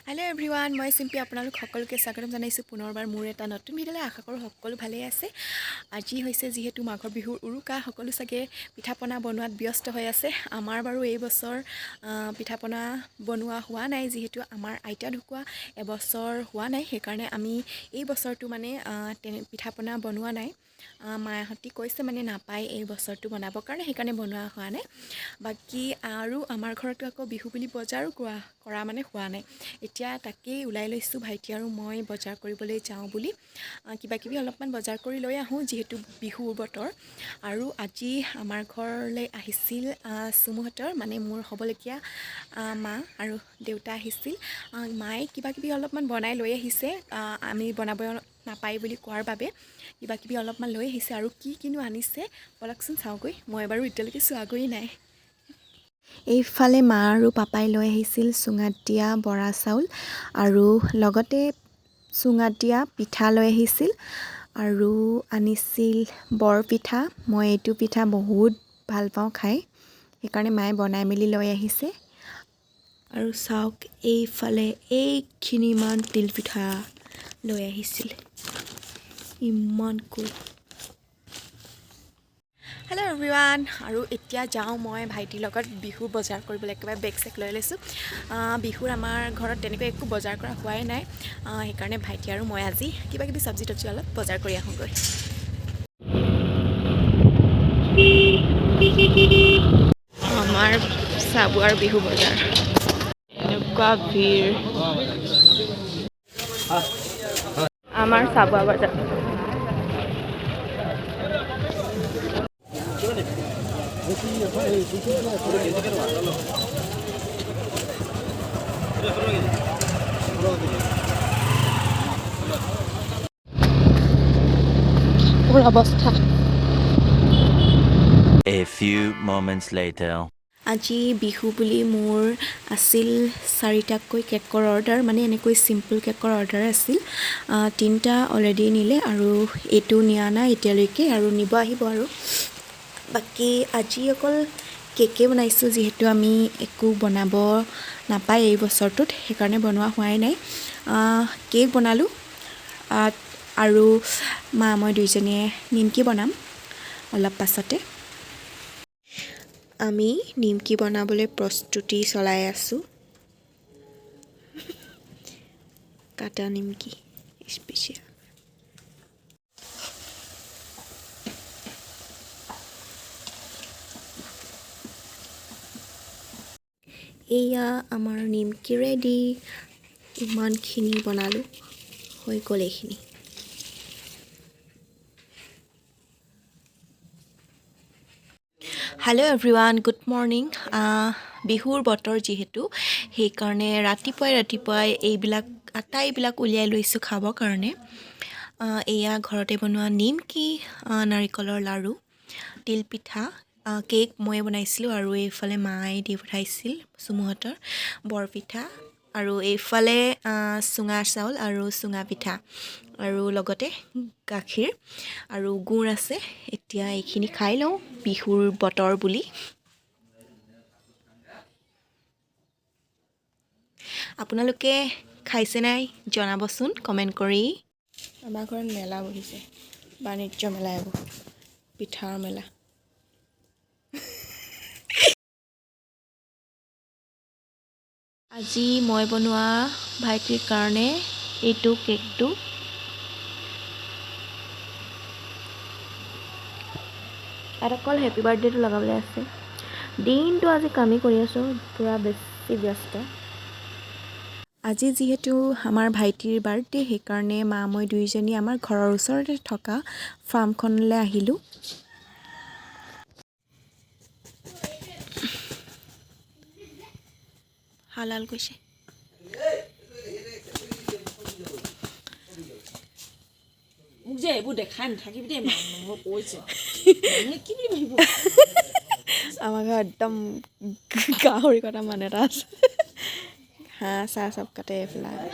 Hello' everyone, মই চিম্পী আপোনালোক সকলোকে স্বাগতম জনাইছোঁ পুনৰবাৰ মোৰ এটা নতুন ভিডিঅ'লৈ। আশা কৰোঁ সকলো ভালেই আছে। আজি হৈছে যিহেতু মাঘৰ বিহুৰ উৰুকা, সকলো চাগে পিঠা পনা বনোৱাত ব্যস্ত হৈ আছে। আমাৰ বাৰু এই বছৰ পিঠা পনা বনোৱা হোৱা নাই, যিহেতু আমাৰ আইতা ঢুকোৱা এবছৰ হোৱা নাই, সেইকাৰণে আমি এই বছৰটো মানে তেনে পিঠা পনা বনোৱা নাই। মাহঁতি কৈছে মানে নাপায় এই বছৰটো বনাবৰ কাৰণে, সেইকাৰণে বনোৱা হোৱা নাই। বাকী আৰু আমাৰ ঘৰতো আকৌ বিহু বুলি বজাৰো কৰা মানে হোৱা নাই। এতিয়া তাকেই ওলাই লৈছোঁ, ভাইটি আৰু মই বজাৰ কৰিবলৈ যাওঁ বুলি। কিবা কিবি অলপমান বজাৰ কৰি লৈ আহোঁ, যিহেতু বিহুৰ বতৰ। আৰু আজি আমাৰ ঘৰলৈ আহিছিল চুমুহঁতৰ, মানে মোৰ হ'বলগীয়া মা আৰু দেউতা আহিছিল। মায়ে কিবা কিবি অলপমান বনাই লৈ আহিছে, আমি বনাব নাপায় বুলি কোৱাৰ বাবে কিবা কিবি অলপমান লৈ আহিছে। আৰু কি কিনো আনিছে ব'লকচোন চাওঁগৈ, মই বাৰু এতিয়ালৈকে চোৱাগৈয়ে নাই। এইফালে মা আৰু পাপাই লৈ আহিছিল চুঙাত দিয়া বৰা চাউল আৰু লগতে চুঙাত দিয়া পিঠা লৈ আহিছিল আৰু আনিছিল বৰপিঠা। মই এইটো পিঠা বহুত ভাল পাওঁ খাই, সেইকাৰণে মায়ে বনাই মেলি লৈ আহিছে। আৰু চাওক এইফালে এইখিনিমান তিলপিঠা লৈ আহিছিল, ইমানকৈ। হেল্ল' এভৰিৱান, আৰু এতিয়া যাওঁ মই ভাইটিৰ লগত বিহুৰ বজাৰ কৰিবলৈ। একেবাৰে বেগ চেগ লৈ লৈছোঁ। বিহুৰ আমাৰ ঘৰত তেনেকৈ একো বজাৰ কৰা হোৱাই নাই, সেইকাৰণে ভাইটি আৰু মই আজি কিবা কিবি চব্জি তব্জি অলপ বজাৰ কৰি আহোঁগৈ। আমাৰ চাবুৱাৰ বিহু বজাৰ, এনেকুৱা ভিৰ আমাৰ চাবুৱা বজাৰ। মোৰ অৱস্থা। A few moments later. আজি বিহু বুলি মোৰ আছিল চাৰিটাকৈ কেকৰ অৰ্ডাৰ, মানে এনেকৈ চিম্পল কেকৰ অৰ্ডাৰ আছিল। তিনিটা অলৰেডি নিলে আৰু এইটো নিয়া নাই এতিয়ালৈকে, আৰু নিব আহিব। আৰু বাকী আজি অকল কেকেই বনাইছোঁ, যিহেতু আমি একো বনাব নাপায় এই বছৰটোত, সেইকাৰণে বনোৱা হোৱাই নাই। কেক বনালোঁ আৰু মা মই দুইজনীয়ে নিমকি বনাম অলপ পাছতে। আমি নিমকি বনাবলৈ প্ৰস্তুতি চলাই আছোঁ। কাটা নিমকি স্পেচিয়েল। এয়া আমাৰ নিমকি ৰেডি। ইমানখিনি বনালোঁ, হৈ গ'ল এইখিনি। Hello' everyone, good morning. বিহুৰ বতৰ যিহেতু, সেইকাৰণে ৰাতিপুৱাই ৰাতিপুৱাই এইবিলাক আটাইবিলাক উলিয়াই লৈছোঁ খাবৰ কাৰণে। এয়া ঘৰতে বনোৱা নিমকি, নাৰিকলৰ লাড়ু, তিলপিঠা, কেক ময়ে বনাইছিলোঁ আৰু এইফালে মায়ে দি পঠাইছিল চুমুহঁতৰ বৰপিঠা, আৰু এইফালে চুঙা চাউল আৰু চুঙা পিঠা আৰু লগতে গাখীৰ আৰু গুড় আছে। এতিয়া এইখিনি খাই লওঁ বিহুৰ বতৰ বুলি। আপোনালোকে খাইছে নাই জনাবচোন কমেণ্ট কৰি। আমাৰ ঘৰত মেলা বহিছে, বাণিজ্য মেলা, এইবোৰ পিঠাৰ মেলা। আজি মই বনোৱা ভাইটিৰ কাৰণে এইটো কেকটো। ইয়াত অকল হেপী বাৰ্থডেটো লগাবলৈ আছে। দিনটো আজি কামেই কৰি আছোঁ, পূৰা বেছি ব্যস্ত। আজি যিহেতু আমাৰ ভাইটিৰ বাৰ্থডে, সেইকাৰণে মা মই দুইজনী আমাৰ ঘৰৰ ওচৰতে থকা ফাৰ্মখনলৈ আহিলোঁ। হালাল কৈছে। মোক যে এইবোৰ দেখাই নাথাকিবি দেই, মই কৈছোঁ। মানুহে কি বুলি ভাবিব? আমাৰ ঘৰত একদম গাহৰি কটা মানুহ এটা আছে, হাঁহ চাহ চব কাটে এইবিলাক।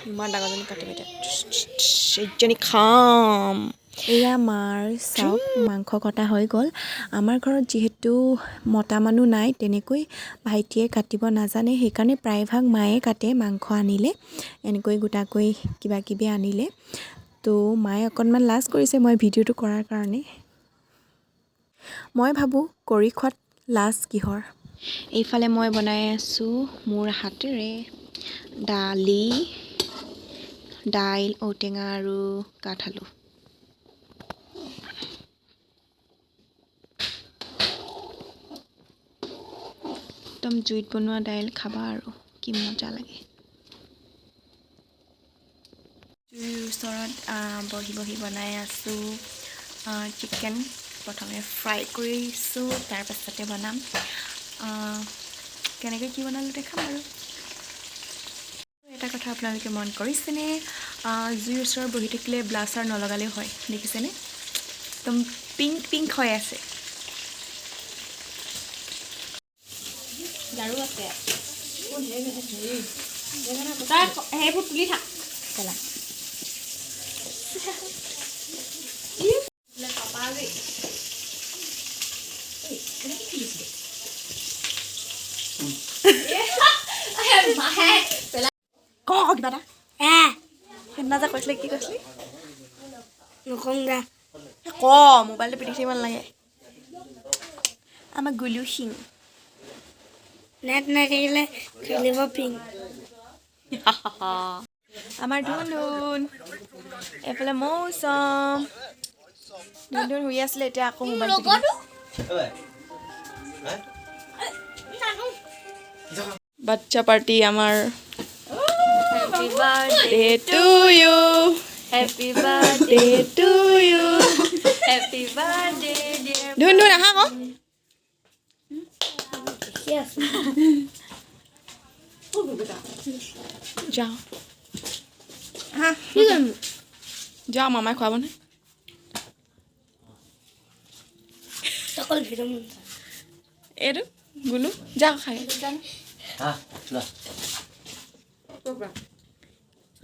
ইমান ডাঙৰজনী কাটিম এতিয়া, এইজনী খাম। এয়া মাৰ চাওক, মাংস কটা হৈ গ'ল। আমাৰ ঘৰত যিহেতু মতা মানুহ নাই, তেনেকৈ ভাইটিয়ে কাটিব নাজানে, সেইকাৰণে প্ৰায়ভাগ মায়ে কাটে। মাংস আনিলে এনেকৈ গোটাকৈ কিবা কিবি আনিলে। তো মায়ে অকণমান লাজ কৰিছে মই ভিডিঅ'টো কৰাৰ কাৰণে। মই ভাবোঁ কৰি খোৱাত লাজ কিহৰ। এইফালে মই বনাই আছোঁ মোৰ হাতেৰে দালি, দাইল, ঔটেঙা আৰু কাঠ আলু। একদম জুইত বনোৱা দাইল খাবা আৰু কি মজা লাগে। জুইৰ ওচৰত বহি বহি বনাই আছোঁ চিকেন। প্ৰথমে ফ্ৰাই কৰিছোঁ, তাৰপাছতে বনাম। কেনেকৈ কি বনালোঁ দেখাম বাৰু। এটা কথা আপোনালোকে মন কৰিছেনে? জুইৰ ওচৰত বহি থাকিলে ব্লাছাৰ নলগালেও হয়, দেখিছেনে? একদম পিংক পিংক হৈ আছে। গাৰু আছে তই, সেইবোৰ তুলি থাক। চলা। পাপা আজি কেনেকৈ খুলিছিলে মাহে? ক কিবা এটা। সেইদিনা যে কৈছিলে, কি কৈছিলি? নকওঁ দা। ক, মোবাইলটো পিটিকি থাকিব নালাগে। আমাৰ গুলু সিং। নেট নাথাকিলে খেলিব পিং। আমাৰ ধুন ধুন, এইফালে মৌচম। ধুন ধুন শুই আছিলে, এতিয়া আকৌ মোবাইল পিটিকি। বাচ্চা পাৰ্টি আমাৰ। Happy birthday to you. Happy birthday to you. Happy birthday dear. ধুন ধুন, আহা আকৌ। দেখি আছো। যাওঁ। কি কৰিম? যাওঁ, মামাই খুৱাব নহয়। অকল ভিডিঅ'। এইটো গুলু, যাওঁ খাই। লোৱা।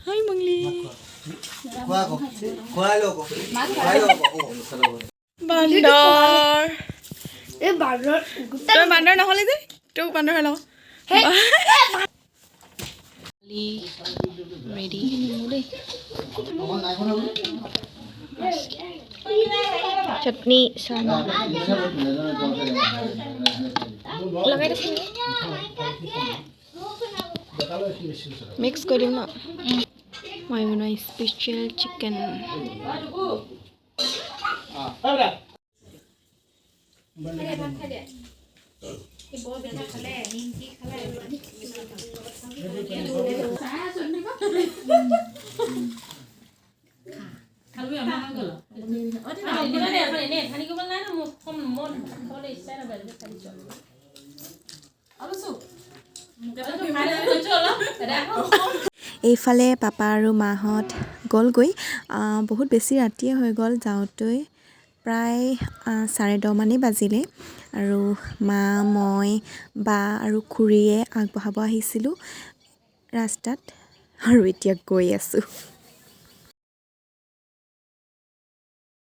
হাই মংলি। খোৱা আকৌ, খুৱাই লওক, খুৱাই লওক। বান্দৰ। এই বান্দৰ গোটেই। তই বান্দৰ নহ'লে যে তোক বান্দৰ হৈ লওঁ। ৰেডি। চাটনি লগাই দিছে, মিক্স কৰি দিম ন। মই বনোৱা স্পেচিয়েল চিকেন। এনেই খানি কৰিব নাই ন মোক কম, মই খাবলৈ ইচ্ছাই নাযায় যে খাই দিছোঁ। অলপ এইফালে পাপা আৰু মাহঁত গ'লগৈ। বহুত বেছি ৰাতিয়ে হৈ গ'ল যাওঁতে, প্ৰায় 10:30মানেই বাজিলে। আৰু মা, মই, বা আৰু খুৰীয়ে আগবঢ়াব আহিছিলোঁ ৰাস্তাত আৰু এতিয়া গৈ আছোঁ।